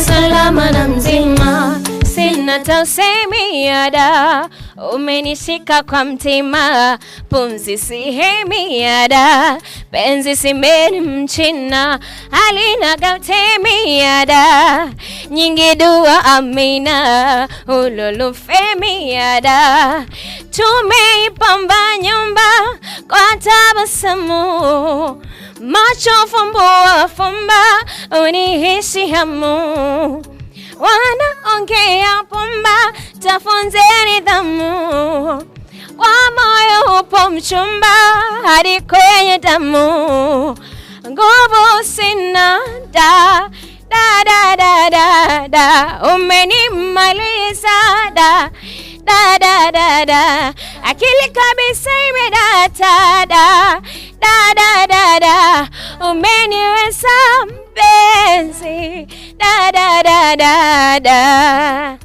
Salama na mzima, sina tausemiada, umenishika kwa mtima, pumzi sihemiada, penzi simeni mchina, halina gautemiada, nyingi dua amina, ulolufemiada, tumeipamba nyumba kwa tabasamu, macho fumbua fumba, unihisi hamu, wanaongea pumba, tafunze nidhamu, kwa moyo upo mchumba hadi kwenye damu, nguvu sina da da da da da da, umenimaliza da da da da da, akili kabisa imedata da da da da da, umeniweza mpenzi da da da da da.